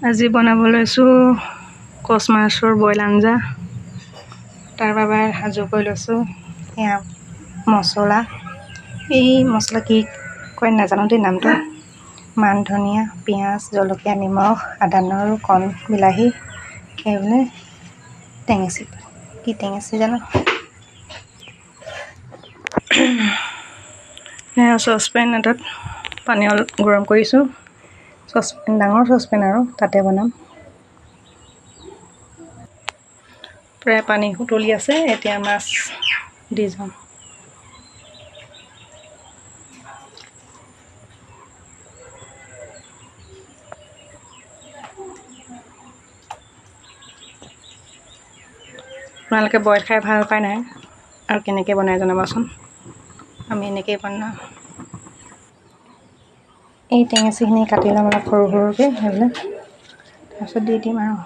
আজি বনাব লৈছোঁ কচ মাছৰ বইল আঞ্জা। তাৰ বাবে সাজু কৰি লৈছোঁ এয়া মছলা। এই মছলা কি কয় নাজানো দেই নামটো। মান ধনিয়া, পিঁয়াজ, জলকীয়া, নিমখ, আদা, নহৰু, কণ বিলাহী, সেইবিলাক টেঙেচি, কি টেঙেচি জানো। চচপেন এটাত পানী অলপ গৰম কৰিছোঁ। চচপেন, ডাঙৰ চচপেন আৰু তাতে বনাম। প্ৰায় পানী উতলি আছে, এতিয়া মাছ দি যাম। আপোনালোকে বইল খাই ভাল পায় নাই আৰু কেনেকৈ বনাই জনাবচোন। আমি এনেকৈয়ে বনাওঁ। এই টেঙেচিখিনি কাটি ল'ম অলপ সৰু সৰুকৈ সেইবিলাক, তাৰপিছত দি দিম আৰু।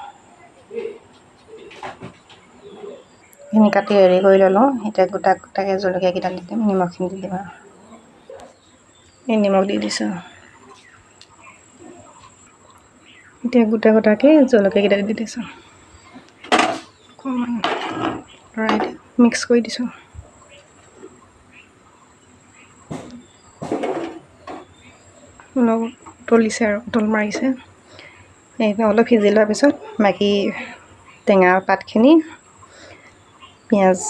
এইখিনি কাটি ৰেডি কৰি ল'লোঁ। এতিয়া গোটা গোটাকৈ জলকীয়াকেইটা দি দিম, নিমখখিনি দি দিম আৰু। এই নিমখ দি দিছোঁ। এতিয়া গোটা গোটাকৈ জলকীয়াকেইটা দি দিছোঁ। অকণমান লৰাই মিক্স কৰি দিছোঁ। অলপ উতলিছে আৰু উতল মাৰিছে। এই অলপ সিজি লোৱাৰ পিছত বাকী টেঙা পাতখিনি, পিঁয়াজ,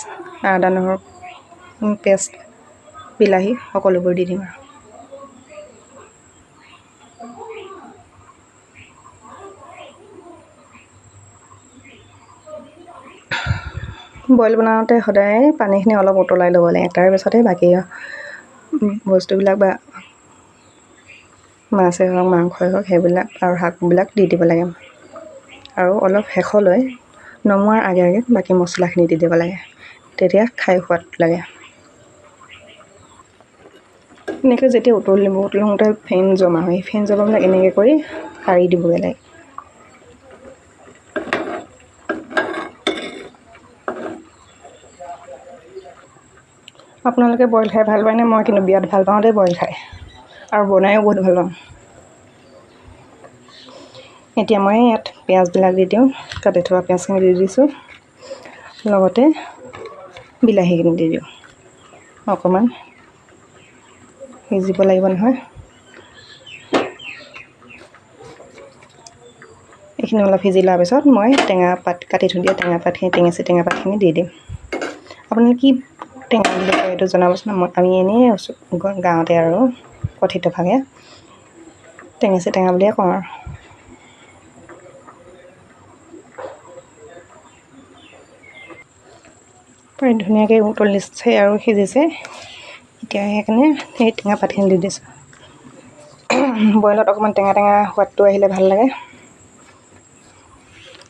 আদা, নহৰু পেষ্ট, বিলাহী সকলোবোৰ দি দিম আৰু। বইল বনাওঁতে সদায় পানীখিনি অলপ উতলাই ল'ব লাগে, তাৰপিছতে বাকী বস্তুবিলাক বা মাছেই হওক মাংসই হওক সেইবিলাক আৰু শাকবিলাক দি দিব লাগে। আৰু অলপ শেষলৈ নমোৱাৰ আগে আগে বাকী মছলাখিনি দি দিব লাগে, তেতিয়া খাই সোৱাদ লাগে। এনেকৈ যেতিয়া উতলিব, উতলোঁতে ফেন জমা হয়, সেই ফেন জমাবিলাক এনেকৈ কৰি কাঢ়ি দিবগৈ লাগে। আপোনালোকে বইল খাই ভাল পায়নে? মই কিন্তু বিৰাট ভাল পাওঁ দেই বইল খাই, আৰু বনায়ো বহুত ভাল পাওঁ। এতিয়া মই ইয়াত পিঁয়াজবিলাক দি দিওঁ, কাটি থোৱা পিঁয়াজখিনি দি দিছোঁ, লগতে বিলাহীখিনি দি দিওঁ। অকণমান সিজিব লাগিব নহয়। এইখিনি অলপ সিজি লোৱাৰ পিছত মই টেঙা পাত কাটি থৈ দিয়া টেঙা পাতখিনি, টেঙেচি টেঙা পাতখিনি দি দিম। আপোনালোকে কি টেঙা বুলি কয় এইটো জনাবচোন। আমি এনেই গাঁৱতে আৰু কথিতভাৱে টেঙেচি টেঙা বুলিয়ে কওঁ আৰু। প্ৰায় ধুনীয়াকৈ উতলিছে আৰু সিজিছে। এতিয়া সেইকাৰণে সেই টেঙা পাতখিনি দি দিছোঁ। বইলত অকণমান টেঙা টেঙা সোৱাদটো আহিলে ভাল লাগে,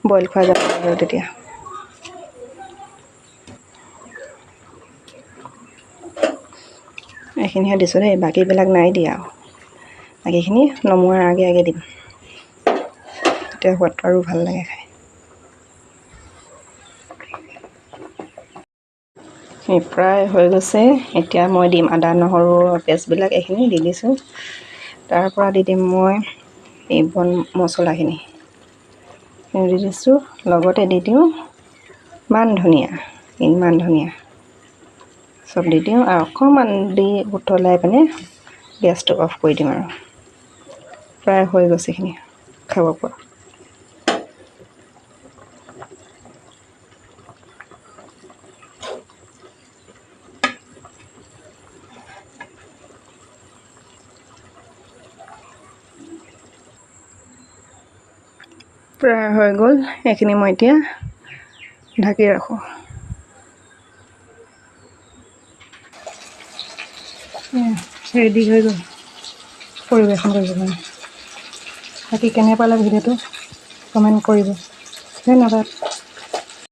বইল খোৱা যাব আৰু তেতিয়া। এইখিনিহে দিছোঁ দেই, বাকীবিলাক নাই দিয়া আৰু। বাকীখিনি নমোৱাৰ আগে আগে দিম, তেতিয়া সোৱাদটো আৰু ভাল লাগে খাই। প্ৰায় হৈ গৈছে। এতিয়া মই দিম আদা, নহৰু পেষ্টবিলাক, এইখিনি দি দিছোঁ। তাৰপৰা দি দিম মই এই বন মছলাখিনি দি দিছোঁ। লগতে দি দিওঁ মান ধনিয়া, মান ধনিয়া চব দি দিওঁ আৰু অকণমান দি উতলাই পিনে গেছটো অফ কৰি দিম আৰু। প্ৰায় হৈ গৈছে এইখিনি খাব পৰা। প্ৰায় হৈ গ'ল। এইখিনি মই এতিয়া ঢাকি ৰাখোঁ। ৰেডি হৈ গ'ল পৰিৱেশন কৰিব কাৰণে। বাকী কেনে পালে ভিডিঅ'টো কমেণ্ট কৰিব। ধন্যবাদ।